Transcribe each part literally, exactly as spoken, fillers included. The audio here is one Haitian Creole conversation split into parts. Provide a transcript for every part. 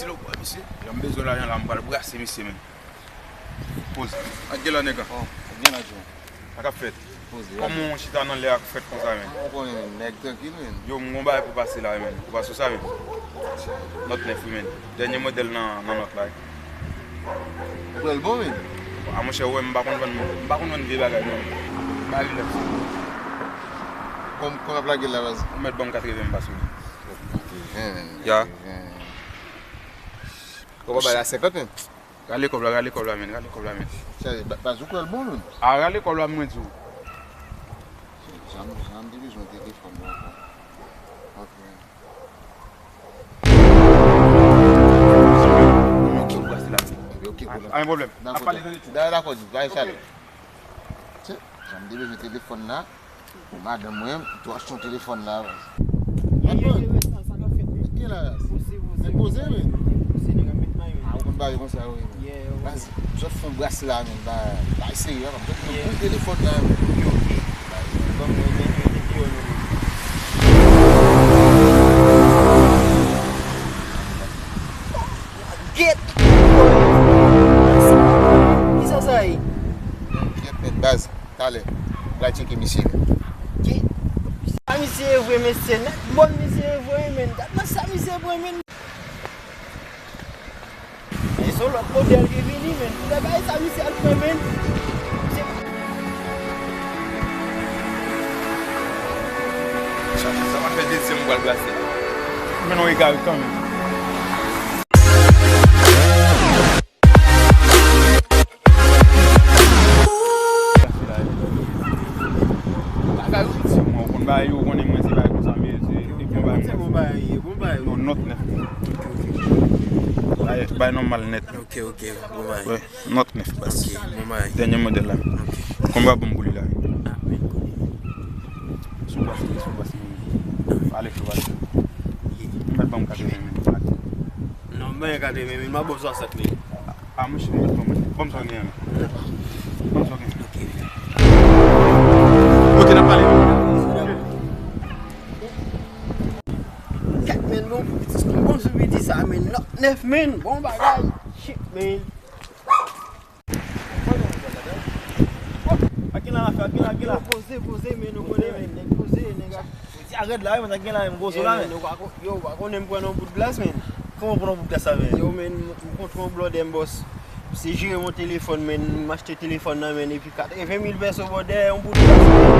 Ti lo bwa, mesye. Jan m bezwen lajan la, m pral brase misye menm. Poze. Ak gen la, nèg la. Oh, gen la, Joe. Sa k ap fèt? Poze. Kòman w chita nan lè a k fèt konsa, menn? Ou konnen, menn, nèg trankil, menn. Yo, m gon bagay pou pase la, menn. Ou pa sou sa, menn? Nòt nèf, wi, menn. Dènye modèl nan, nan nòt la, wi. Ou kwè l bon, menn? A, monchè, ou wè, m pa konn vann, m pa konn vann vye bagay, non. M pa rilaks. Kòm, kòm ap lage l la, baz? Ou mèt ban m katreven m pase, menn. Katreven, menn. Ya. Katreven. Kòb ap bay la senkant, menn. Rale kòb la, rale kòb la, menn, rale kòb la, menn. Chè, ba-, baz, ou kwè l bon, menn? A, rale kòb la, mwen di w. Jan, jan m te bezwen telefòn nan ankò. Ok. Ok, ou pase la. Ok, ok, a, pa gen pwoblèm. N ap pale tande. Dakò, dakò, di, bay chale. Chè, jan m te bezwen telefòn la. Pou madanm mwen, m tou achte yon telefòn la, baz. Ye, ye, ye, sa, sa k ap fèt, wi. Gen la, baz. Poze, poze, poze, wi. Poze, nèg, ap met may, wi. A, ou konn bagay konsa, wi. Yeah, wi. Baz, zòt fè yon brase la, menn. Ba, bay serye, baz. Zòt fè yon telefòn la, menn. Ok, ok. Baz, ban mwen, men, men, men, yo, yo, yo. Get! Kisa sa ye? Get, men, baz. Talè, m pral tcheke misye, menn. Ki? Sa misye ye vre, mesye. Nèt bòn misye ye vre, menn. Gad nan sa misye pran, menn. Men se yon lòt modèl ki vini, menn. Pou bagay sa misye al pran, menn. Se Sa, sa va fè dezyèm m pral brase. Men non, egare kanmenm. Bagay ou di mwen, ou konn bagay yo, ou konnen mwen se bagay konsa m ye, se, epi yon bagay. Se bon bagay, bon bagay. Yon nòt nèf. Bagay, bagay nòmal nèt. Ok, ok, bon bagay. Wi, nòt nèf, baz. Ok, bon bagay. Dènye modèl la. Ok. Konbyen w ap ban m pou li la? Ah, men. Sou bas li, sou bas li. Pale cho, pale cho. Ou mèt ban m katreven mil. Non, m pa gen katreven mil, m ap ba w swasant mil. A, monchè, ban m, ban m sa w genyen la. Ban m sa w genyen. Ok, n ap pale. Gad, men, bon, bon sou piti sa, men, nòt nèf, men, bon bagay. Shit, men. Pa gen la, pa gen la, gen la. Poze, poze, men, nou konnen, men, nèg poze, nèg ap Ti a rèd la, wi, men, gen la, men, gwo zo la, men. Yo, ou pa konnen m pran nan bout glas, men. Kòman w pran nan bout glas la, men? Yo, men, m kontre yon blòdè, m bòs. Se jere yon telefòn, men, m achte telefòn nan, men, epi katreven mil pèso bò dèyè yon bout glas, men.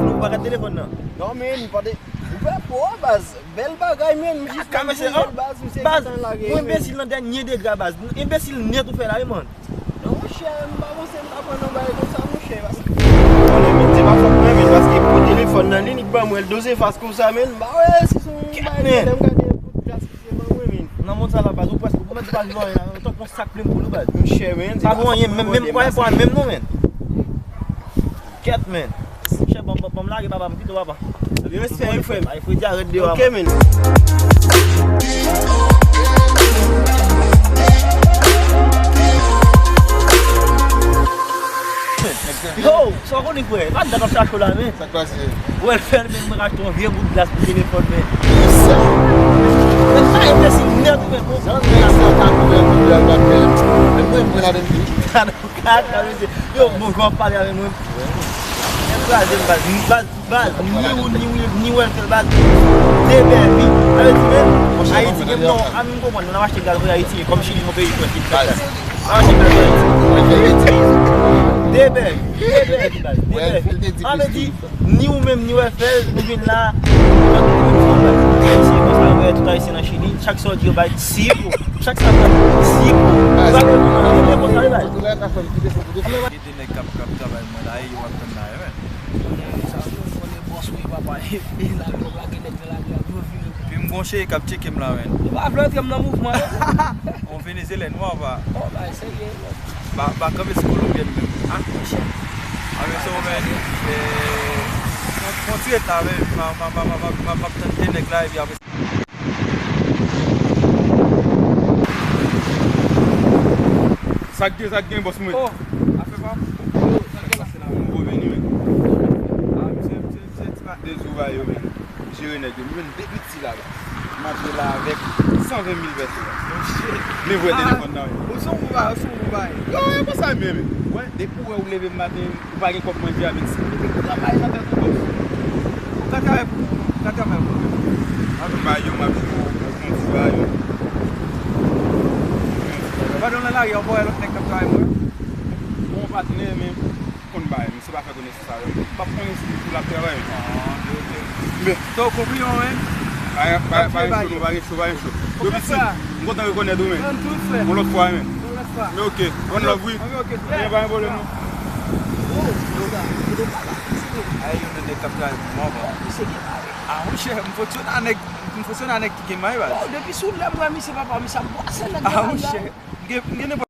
Ou pa gad telefòn nan? Non, men, m pa te, ou fè fò, baz. Bèl bagay, men, m jis ka mesye, baz, misye gentan lage, men. Ou enbesil nan dènye degre, baz. Enbesil nèt ou fè la, wi, man. Non, monchè, m pa panse m ta pran nan bagay konsa, monchè, paske konnen, men, se pa fòt mwen, men, paske pou telefòn nan, li, li ban mwen l doze fas konsa, men, m pa wè si se yon bagay, men, lè m gade bout glas misye ban mwen, men. Nan mond sa la, baz, ou prèske, ou mèt pa viv anyen la, ou tankou yon sak plen poul, wi, baz. Monchè, men, se pa fòt mwen, men, men, men, non, men. Kèt, men. Monchè, ban, ban, ban m lage, papa, m kite w, papa. Ebyen, respè, wi, frè m. Ay, fredi a rèd deyò a. Ok, men. Yo, sa w konnen, frè? Pa dat w ap chache w la, men. Sa k pase? Ou wè l fè l, men mwen achte yon vye bout glas pou telefòn, men. Sa? Men sa enbesil nèt, ou, men. Sa, men, sa, ta kouvè, kouvè, al bat, men. Men mwen, mwen ladan tou. Gad, gad, mesye. Yo, bon, jan w ap pale avè mwen. Enkraze m, baz. Baz, baz, ni ou, ni ou, ni ou wè l fè l, baz. Debèpi. Sa vle di, men, Ayiti, men, non, a, m konprann, nou, n ap achte gaz pou Ayiti, men kòm Chili, se yon peyi trankil, baz. N ap achte gaz pou Ayiti. Debèpi, debèpi, baz, debèpi. Sa vle di, ni ou menm, ni ou wè fè l, nou vin la, nou pa tout moun fanm, baz. Ayisyen konsa, wè, tout Ayisyen nan Chili, chak sa w di yo bay, si pou, chak sa w di, si pou. Baz, nou pa gen konsa, wi, baz. Gen de nèg k ap, k ap travay mwen la, e yo ap tann la, e, men. Konnen sa, nou konnen bòs, wi, papa, e, e, la, yo lage nèg nan lari a, yo vini. Epi m gon cheri k ap tcheke m la, men. Ou pa vle antre m nan mouvman, non? On Venezyelyen nwa, pa. Oh, bagay serye, non. Pa, pa kanpe sou kolonbyèn menm. Ah, monchè. Avèk sa, men, eh, on, on ti reta, men, m a, m a, m ap tann de nèg la, epi apre sa. Sa k gen, sa k gen, bòs mwen? Oh, afè pa m. Yo, sa k gen la? Se la, m reveni, men. Ah, misye, misye, misye, ti pa de zo ba yo, men. Jere nèg yo. M jwenn de piti la, la. M ap jwe la avèk san ven mil pèsonn. Men vre telefòn nan, wi. Ou se yon bon bagay, ou se yon bon bagay. Yo, e konsa menm. Wè, depi ou wè ou leve maten, ou pa gen kòb manje avèk sa. Ou travay nan tèt ou, bòs. Ou ka travay pou ou, ou ka travay pou ou. M ap bay yo, m ap jwe, m ap fè yon ti bagay, yo. Pandan w nan lari a, ou pa wè lòt nèg k ap travay pou ou? Bon, patnè, men, konn bagay, misye pa fè konesans avè m. M p ap konnen si pou l ap travay. Ah, ok, ok. Men. Sa w konpliman, men. Pa, pa, pa gen cho, non, pa gen cho, pa gen cho. Yo piti, m kontan rekonèt ou, men. Yon lòt fwa, men. Yon lòt fwa. Men ok, one love, wi. Ok, ok. Men pa gen pwoblèm, non. Oh, yo, yo, yo, papa. Ay, yo, nèg k ap travay pou mwen, bon. Misye gen mari. Ah, monchè, m fonksyone a nèg, m fonksyone a nèg ki gen mari, baz. Oh, depi sou lè m wè misye, papa, misye ap bwase nèg nan lari la. Ah, monchè. M gen, m gen